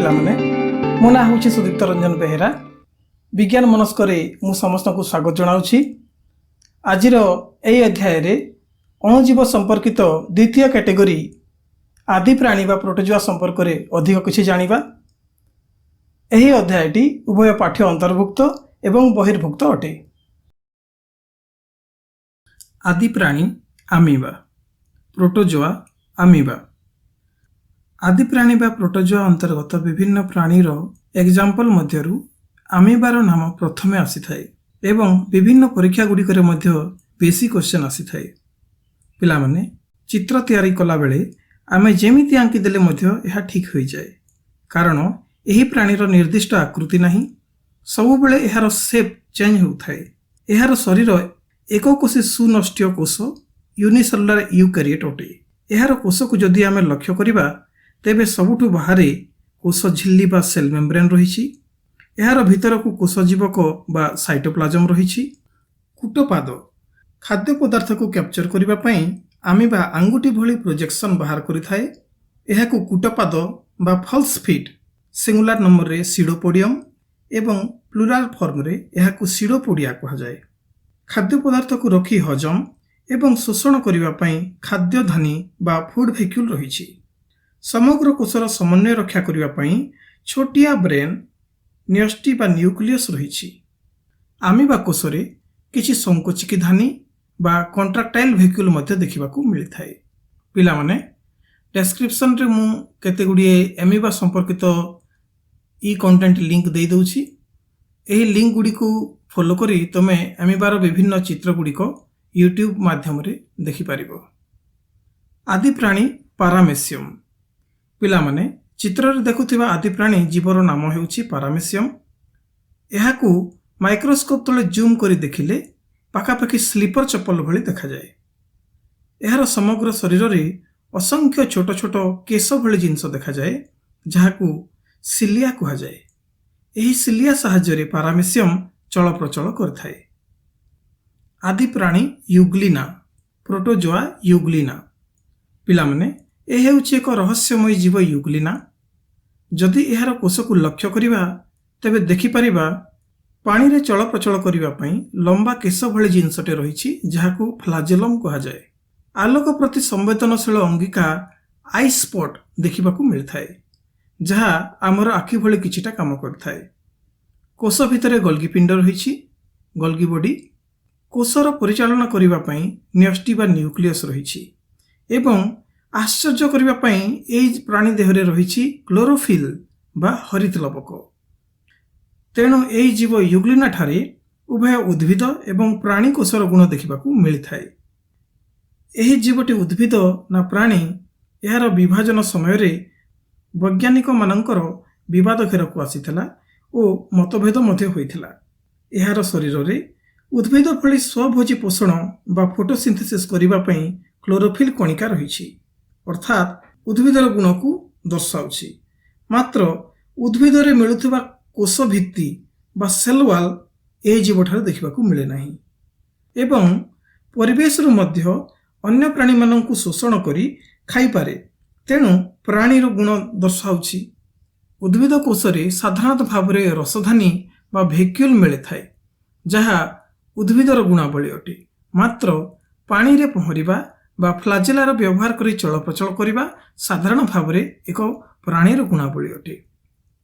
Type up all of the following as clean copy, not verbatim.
ପିଲାମାନେ। ମୋ ନାଁ ହେଉଛି ସୁଦୀପ୍ତ ରଞ୍ଜନ ବେହେରା। ବିଜ୍ଞାନ ମନସ୍କରେ ମୁଁ ସମସ୍ତଙ୍କୁ ସ୍ୱାଗତ ଜଣାଉଛି। ଆଜିର ଏହି ଅଧ୍ୟାୟରେ ଅଣୁଜୀବ ସମ୍ପର୍କିତ ଦ୍ୱିତୀୟ କ୍ୟାଟେଗୋରୀ ଆଦି ପ୍ରାଣୀ ବା ପ୍ରୋଟୋଜୋଆ ସମ୍ପର୍କରେ ଅଧିକ କିଛି ଜାଣିବା। ଏହି ଅଧ୍ୟାୟଟି ଉଭୟ ପାଠ୍ୟ ଅନ୍ତର୍ଭୁକ୍ତ ଏବଂ ବହିର୍ଭୁକ୍ତ ଅଟେ। ଆଦି ପ୍ରାଣୀ ଆମିବା, ପ୍ରୋଟୋଜୋଆ ଆମିବା। ଆଦି ପ୍ରାଣୀ ବା ପ୍ରୋଟୋଜୋଆ ଅନ୍ତର୍ଗତ ବିଭିନ୍ନ ପ୍ରାଣୀର ଏକ୍ଜାମ୍ପଲ ମଧ୍ୟରୁ ଆମିବାର ନାମ ପ୍ରଥମେ ଆସିଥାଏ ଏବଂ ବିଭିନ୍ନ ପରୀକ୍ଷା ଗୁଡ଼ିକରେ ମଧ୍ୟ ବେଶୀ କ୍ୱେଶ୍ଚନ୍ ଆସିଥାଏ। ପିଲାମାନେ, ଚିତ୍ର ତିଆରି କଲାବେଳେ ଆମେ ଯେମିତି ଆଙ୍କିଦେଲେ ମଧ୍ୟ ଏହା ଠିକ୍ ହୋଇଯାଏ, କାରଣ ଏହି ପ୍ରାଣୀର ନିର୍ଦ୍ଦିଷ୍ଟ ଆକୃତି ନାହିଁ। ସବୁବେଳେ ଏହାର ସେପ୍ ଚେଞ୍ଜ ହେଉଥାଏ। ଏହାର ଶରୀର ଏକକୋଷୀ ସୁନଷ୍ଟିୟ କୋଷ, ୟୁନିସେଲୁଲାର ୟୁକାରିଏଟ୍ ଅଟେ। ଏହାର କୋଷକୁ ଯଦି ଆମେ ଲକ୍ଷ୍ୟ କରିବା, ତେବେ ସବୁଠୁ ବାହାରେ କୋଷ ଝିଲ୍ଲି ବା ସେଲ୍ ମେମ୍ବ୍ରେନ୍ ରହିଛି। ଏହାର ଭିତରକୁ କୋଷ ଜୀବକ ବା ସାଇଟୋପ୍ଲାଜମ ରହିଛି। କୂଟପାଦ। ଖାଦ୍ୟ ପଦାର୍ଥକୁ କ୍ୟାପଚର କରିବା ପାଇଁ ଆମିବା ଆଙ୍ଗୁଠି ଭଳି ପ୍ରୋଜେକ୍ସନ୍ ବାହାର କରିଥାଏ। ଏହାକୁ କୂଟପାଦ ବା ଫଲ୍ସ ଫିଟ୍, ସିଙ୍ଗୁଲାର ନମ୍ବରରେ ସିଡୋପୋଡିୟମ ଏବଂ ପ୍ଲୁରାଲ ଫର୍ମରେ ଏହାକୁ ସିଡୋପୋଡିଆ କୁହାଯାଏ। ଖାଦ୍ୟ ପଦାର୍ଥକୁ ରଖି ହଜମ ଏବଂ ଶୋଷଣ କରିବା ପାଇଁ ଖାଦ୍ୟଧାନୀ ବା ଫୁଡ୍ ଭେକ୍ୟୁଲ ରହିଛି। ସମଗ୍ର କୋଷର ସମନ୍ୱୟ ରକ୍ଷା କରିବା ପାଇଁ ଛୋଟିଆ ବ୍ରେନ୍ ନ୍ୟଷ୍ଟି ବା ନ୍ୟୁକ୍ଲିୟସ୍ ରହିଛି। ଆମିବା କୋଷରେ କିଛି ସଙ୍କୋଚିକି ଧାନୀ ବା କଣ୍ଟ୍ରାକ୍ଟାଇଲ୍ ଭେକ୍ୟୁଲ ମଧ୍ୟ ଦେଖିବାକୁ ମିଳିଥାଏ। ପିଲାମାନେ, ଡେସ୍କ୍ରିପସନରେ ମୁଁ କେତେ ଗୁଡ଼ିଏ ଏମିବା ସମ୍ପର୍କିତ ଇ କଣ୍ଟେଣ୍ଟ ଲିଙ୍କ ଦେଇଦେଉଛି। ଏହି ଲିଙ୍କ ଗୁଡ଼ିକୁ ଫଲୋ କରି ତୁମେ ଆମିବାର ବିଭିନ୍ନ ଚିତ୍ର ଗୁଡ଼ିକ ୟୁଟ୍ୟୁବ ମାଧ୍ୟମରେ ଦେଖିପାରିବ। ଆଦି ପ୍ରାଣୀ ପାରାମେସିୟମ। ପିଲାମାନେ, ଚିତ୍ରରେ ଦେଖୁଥିବା ଆଦି ପ୍ରାଣୀ ଜୀବର ନାମ ହେଉଛି ପାରାମେସିୟମ। ଏହାକୁ ମାଇକ୍ରୋସ୍କୋପ ତଳେ ଜୁମ୍ କରି ଦେଖିଲେ ପାଖାପାଖି ସ୍ଲିପର ଚପଲ ଭଳି ଦେଖାଯାଏ। ଏହାର ସମଗ୍ର ଶରୀରରେ ଅସଂଖ୍ୟ ଛୋଟ ଛୋଟ କେଶ ଭଳି ଜିନିଷ ଦେଖାଯାଏ, ଯାହାକୁ ସିଲିଆ କୁହାଯାଏ। ଏହି ସିଲିଆ ସାହାଯ୍ୟରେ ପାରାମେସିୟମ ଚଳପ୍ରଚଳ କରିଥାଏ। ଆଦି ପ୍ରାଣୀ ୟୁଗ୍ଲିନା, ପ୍ରୋଟୋଜୋଆ ୟୁଗ୍ଲିନା। ପିଲାମାନେ, ଏ ହେଉଛି ଏକ ରହସ୍ୟମୟୀ ଜୀବ ୟୁଗ୍ଲିନା। ଯଦି ଏହାର କୋଷକୁ ଲକ୍ଷ୍ୟ କରିବା, ତେବେ ଦେଖିପାରିବା ପାଣିରେ ଚଳପ୍ରଚଳ କରିବା ପାଇଁ ଲମ୍ବା କେଶ ଭଳି ଜିନିଷଟେ ରହିଛି, ଯାହାକୁ ଫ୍ଲାଜେଲମ୍ କୁହାଯାଏ। ଆଲୋକ ପ୍ରତି ସମ୍ବେଦନଶୀଳ ଅଙ୍ଗିକା I spot ଦେଖିବାକୁ ମିଳିଥାଏ, ଯାହା ଆମର ଆଖି ଭଳି କିଛିଟା କାମ କରିଥାଏ। କୋଷ ଭିତରେ ଗଲ୍ଗି ପିଣ୍ଡ ରହିଛି, ଗଲ୍ଗି ବଡି। କୋଷର ପରିଚାଳନା କରିବା ପାଇଁ ନ୍ୟଷ୍ଟି ବା ନ୍ୟୁକ୍ଲିୟସ୍ ରହିଛି ଏବଂ ଆଶ୍ଚର୍ଯ୍ୟ କରିବା ପାଇଁ ଏହି ପ୍ରାଣୀ ଦେହରେ ରହିଛି କ୍ଲୋରୋଫିଲ୍ ବା ହରିତ ଲବକ। ତେଣୁ ଏହି ଜୀବ ୟୁଗ୍ଲିନା ଠାରେ ଉଭୟ ଉଦ୍ଭିଦ ଏବଂ ପ୍ରାଣୀ କୋଷର ଗୁଣ ଦେଖିବାକୁ ମିଳିଥାଏ। ଏହି ଜୀବଟି ଉଦ୍ଭିଦ ନା ପ୍ରାଣୀ, ଏହାର ବିଭାଜନ ସମୟରେ ବୈଜ୍ଞାନିକମାନଙ୍କର ବିବାଦ ଘେରକୁ ଆସିଥିଲା ଓ ମତଭେଦ ମଧ୍ୟ ହୋଇଥିଲା। ଏହାର ଶରୀରରେ ଉଦ୍ଭିଦ ଭଳି ସ୍ୱଭୋଜୀ ପୋଷଣ ବା ଫଟୋସିନ୍ଥେସିସ୍ କରିବା ପାଇଁ କ୍ଲୋରୋଫିଲ୍ କଣିକା ରହିଛି, ଅର୍ଥାତ୍ ଉଦ୍ଭିଦର ଗୁଣକୁ ଦର୍ଶାଉଛି। ମାତ୍ର ଉଦ୍ଭିଦରେ ମିଳୁଥିବା କୋଷ ଭିତ୍ତି ବା ସେଲ୍ ୱାଲ୍ ଏହି ଜୀବଠାରେ ଦେଖିବାକୁ ମିଳେ ନାହିଁ ଏବଂ ପରିବେଶରୁ ମଧ୍ୟ ଅନ୍ୟ ପ୍ରାଣୀମାନଙ୍କୁ ଶୋଷଣ କରି ଖାଇପାରେ, ତେଣୁ ପ୍ରାଣୀର ଗୁଣ ଦର୍ଶାଉଛି। ଉଦ୍ଭିଦ କୋଷରେ ସାଧାରଣତଃ ଭାବରେ ରସଧାନୀ ବା ଭେକ୍ୟୁଲ ମିଳିଥାଏ, ଯାହା ଉଦ୍ଭିଦର ଗୁଣାବଳୀ ଅଟେ। ମାତ୍ର ପାଣିରେ ପହଁରିବା ବା ଫ୍ଲାଜେଲାର ବ୍ୟବହାର କରି ଚଳପ୍ରଚଳ କରିବା ସାଧାରଣ ଭାବରେ ଏକ ପ୍ରାଣୀର ଗୁଣାବଳୀ ଅଟେ।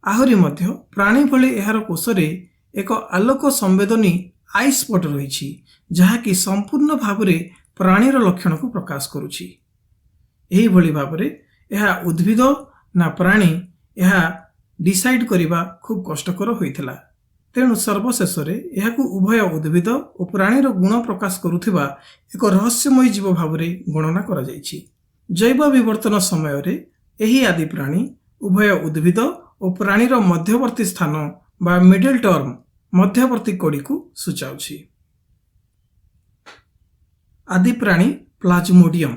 ଆହୁରି ମଧ୍ୟ ପ୍ରାଣୀ ଭଳି ଏହାର କୋଷରେ ଏକ ଆଲୋକ ସମ୍ବେଦନୀ I spot ରହିଛି, ଯାହାକି ସମ୍ପୂର୍ଣ୍ଣ ଭାବରେ ପ୍ରାଣୀର ଲକ୍ଷଣକୁ ପ୍ରକାଶ କରୁଛି। ଏହିଭଳି ଭାବରେ ଏହା ଉଦ୍ଭିଦ ନା ପ୍ରାଣୀ, ଏହା ଡିସାଇଡ୍ କରିବା ଖୁବ୍ କଷ୍ଟକର ହୋଇଥିଲା। ତେଣୁ ସର୍ବଶେଷରେ ଏହାକୁ ଉଭୟ ଉଦ୍ଭିଦ ଓ ପ୍ରାଣୀର ଗୁଣ ପ୍ରକାଶ କରୁଥିବା ଏକ ରହସ୍ୟମୟୀ ଜୀବ ଭାବରେ ଗଣନା କରାଯାଇଛି। ଜୈବ ବିବର୍ତ୍ତନ ସମୟରେ ଏହି ଆଦି ପ୍ରାଣୀ ଉଭୟ ଉଦ୍ଭିଦ ଓ ପ୍ରାଣୀର ମଧ୍ୟବର୍ତ୍ତୀ ସ୍ଥାନ ବା ମିଡିଲ ଟର୍ମ, ମଧ୍ୟବର୍ତ୍ତୀ କଡ଼ିକୁ ସୂଚାଉଛି। ଆଦି ପ୍ରାଣୀ ପ୍ଲାଜମୋଡିୟମ,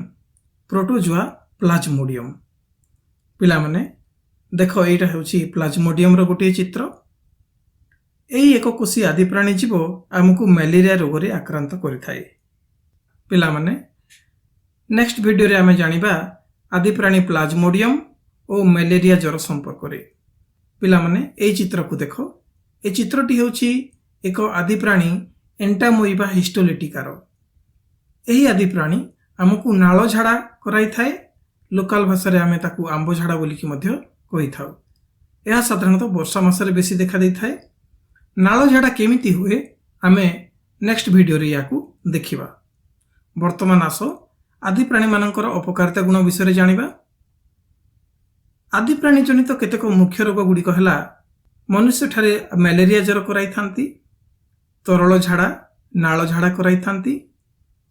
ପ୍ରୋଟୋଜୋଆ ପ୍ଲାଜମୋଡିୟମ। ପିଲାମାନେ, ଦେଖ, ଏଇଟା ହେଉଛି ପ୍ଲାଜମୋଡିୟମର ଗୋଟିଏ ଚିତ୍ର। ଏହି ଏକକୋଷୀ ଆଦି ପ୍ରାଣୀ ଜୀବ ଆମକୁ ମ୍ୟାଲେରିଆ ରୋଗରେ ଆକ୍ରାନ୍ତ କରିଥାଏ। ପିଲାମାନେ, ନେକ୍ସଟ ଭିଡ଼ିଓରେ ଆମେ ଜାଣିବା ଆଦି ପ୍ରାଣୀ ପ୍ଲାଜମୋଡିୟମ ଓ ମ୍ୟାଲେରିଆ ଜ୍ୱର ସମ୍ପର୍କରେ। ପିଲାମାନେ, ଏଇ ଚିତ୍ରକୁ ଦେଖ। ଏ ଚିତ୍ରଟି ହେଉଛି ଏକ ଆଦିପ୍ରାଣୀ ଏଣ୍ଟାମୋଇବା ହିଷ୍ଟୋଲିଟିକାର। ଏହି ଆଦିପ୍ରାଣୀ ଆମକୁ ନାଳ ଝାଡ଼ା କରାଇଥାଏ। ଲୋକାଲ ଭାଷାରେ ଆମେ ତାକୁ ଆମ୍ବ ଝାଡ଼ା ବୋଲିକି ମଧ୍ୟ କହିଥାଉ। ଏହା ସାଧାରଣତଃ ବର୍ଷା ମାସରେ ବେଶୀ ଦେଖାଦେଇଥାଏ। ନାଳ ଝାଡ଼ା କେମିତି ହୁଏ, ଆମେ ନେକ୍ସଟ ଭିଡ଼ିଓରେ ଏହାକୁ ଦେଖିବା। ବର୍ତ୍ତମାନ ଆସ, ଆଦିପ୍ରାଣୀମାନଙ୍କର ଅପକାରିତା ଗୁଣ ବିଷୟରେ ଜାଣିବା। ଆଦିପ୍ରାଣୀ ଜନିତ କେତେକ ମୁଖ୍ୟ ରୋଗ ଗୁଡ଼ିକ ହେଲା, ମନୁଷ୍ୟଠାରେ ମ୍ୟାଲେରିଆ ଜ୍ୱର କରାଇଥାନ୍ତି, ତରଳ ଝାଡ଼ା, ନାଳ ଝାଡ଼ା କରାଇଥାନ୍ତି,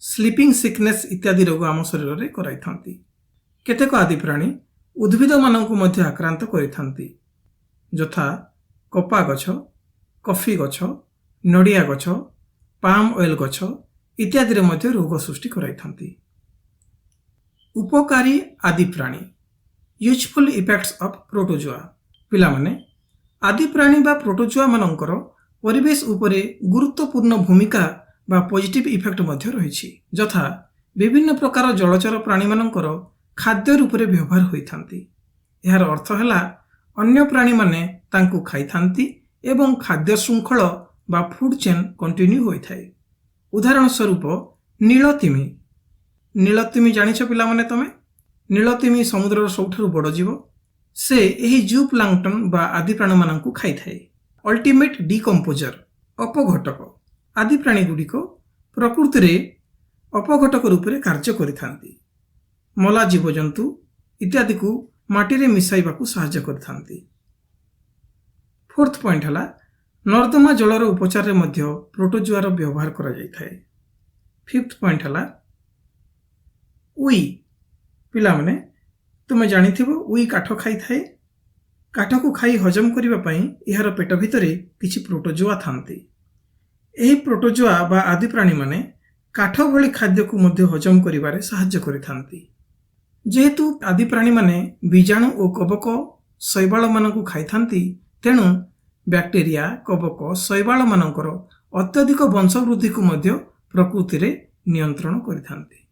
ସ୍ଲିପିଂ ସିକନେସ୍ ଇତ୍ୟାଦି ରୋଗ ଆମ ଶରୀରରେ କରାଇଥାନ୍ତି। କେତେକ ଆଦିପ୍ରାଣୀ ଉଦ୍ଭିଦମାନଙ୍କୁ ମଧ୍ୟ ଆକ୍ରାନ୍ତ କରିଥାନ୍ତି, ଯଥା କପା ଗଛ, କଫି ଗଛ, ନଡ଼ିଆ ଗଛ, ପାମ୍ ଅଏଲ୍ ଗଛ ଇତ୍ୟାଦିରେ ମଧ୍ୟ ରୋଗ ସୃଷ୍ଟି କରାଇଥାନ୍ତି। ଉପକାରୀ ଆଦିପ୍ରାଣୀ, ୟୁଜଫୁଲ୍ ଇଫେକ୍ଟସ୍ ଅଫ୍ ପ୍ରୋଟୋଜୋଆ। ପିଲାମାନେ, ଆଦିପ୍ରାଣୀ ବା ପ୍ରୋଟୋଜୋଆ ମାନଙ୍କର ପରିବେଶ ଉପରେ ଗୁରୁତ୍ୱପୂର୍ଣ୍ଣ ଭୂମିକା ବା ପଜିଟିଭ୍ ଇଫେକ୍ଟ ମଧ୍ୟ ରହିଛି। ଯଥା ବିଭିନ୍ନ ପ୍ରକାର ଜଳଚର ପ୍ରାଣୀମାନଙ୍କର ଖାଦ୍ୟ ରୂପରେ ବ୍ୟବହାର ହୋଇଥାନ୍ତି। ଏହାର ଅର୍ଥ ହେଲା, ଅନ୍ୟ ପ୍ରାଣୀମାନେ ତାଙ୍କୁ ଖାଇଥାନ୍ତି ଏବଂ ଖାଦ୍ୟ ଶୃଙ୍ଖଳ ବା ଫୁଡ୍ ଚେନ୍ କଣ୍ଟିନ୍ୟୁ ହୋଇଥାଏ। ଉଦାହରଣ ସ୍ୱରୂପ ନୀଳତିମି। ନୀଳତିମି ଜାଣିଛ ପିଲାମାନେ ତମେ? ନୀଳତିମି ସମୁଦ୍ରର ସବୁଠାରୁ ବଡ଼ ଜୀବ। ସେ ଏହି ଜୁ ପ୍ଲାଙ୍କଟନ୍ ବା ଆଦିପ୍ରାଣୀମାନଙ୍କୁ ଖାଇଥାଏ। Ultimate decomposer, ଅପଘଟକ। ଆଦିପ୍ରାଣୀ ଗୁଡ଼ିକ ପ୍ରକୃତିରେ ଅପଘଟକ ରୂପରେ କାର୍ଯ୍ୟ କରିଥାନ୍ତି। ମଲା ଜୀବଜନ୍ତୁ ଇତ୍ୟାଦିକୁ ମାଟିରେ ମିଶାଇବାକୁ ସାହାଯ୍ୟ କରିଥାନ୍ତି। ଫୋର୍ଥ ପଏଣ୍ଟ ହେଲା, ନର୍ଦ୍ଦମା ଜଳର ଉପଚାରରେ ମଧ୍ୟ ପ୍ରୋଟୋଜୁଆର ବ୍ୟବହାର କରାଯାଇଥାଏ। ଫିଫ୍ଥ ପଏଣ୍ଟ ହେଲା ଉଇ। ପିଲାମାନେ, ତୁମେ ଜାଣିଥିବ, ଉଇ କାଠ ଖାଇଥାଏ। କାଠକୁ ଖାଇ ହଜମ କରିବା ପାଇଁ ଏହାର ପେଟ ଭିତରେ କିଛି ପ୍ରୋଟୋଜୋଆ ଥାନ୍ତି। ଏହି ପ୍ରୋଟୋଜୋଆ ବା ଆଦିପ୍ରାଣୀମାନେ କାଠ ଭଳି ଖାଦ୍ୟକୁ ମଧ୍ୟ ହଜମ କରିବାରେ ସାହାଯ୍ୟ କରିଥାନ୍ତି। ଯେହେତୁ ଆଦିପ୍ରାଣୀମାନେ ବୀଜାଣୁ ଓ କବକ ଶୈବାଳମାନଙ୍କୁ ଖାଇଥାନ୍ତି, ତେଣୁ ବ୍ୟାକ୍ଟେରିଆ, କବକ, ଶୈବାଳମାନଙ୍କର ଅତ୍ୟଧିକ ବଂଶବୃଦ୍ଧିକୁ ମଧ୍ୟ ପ୍ରକୃତିରେ ନିୟନ୍ତ୍ରଣ କରିଥାନ୍ତି।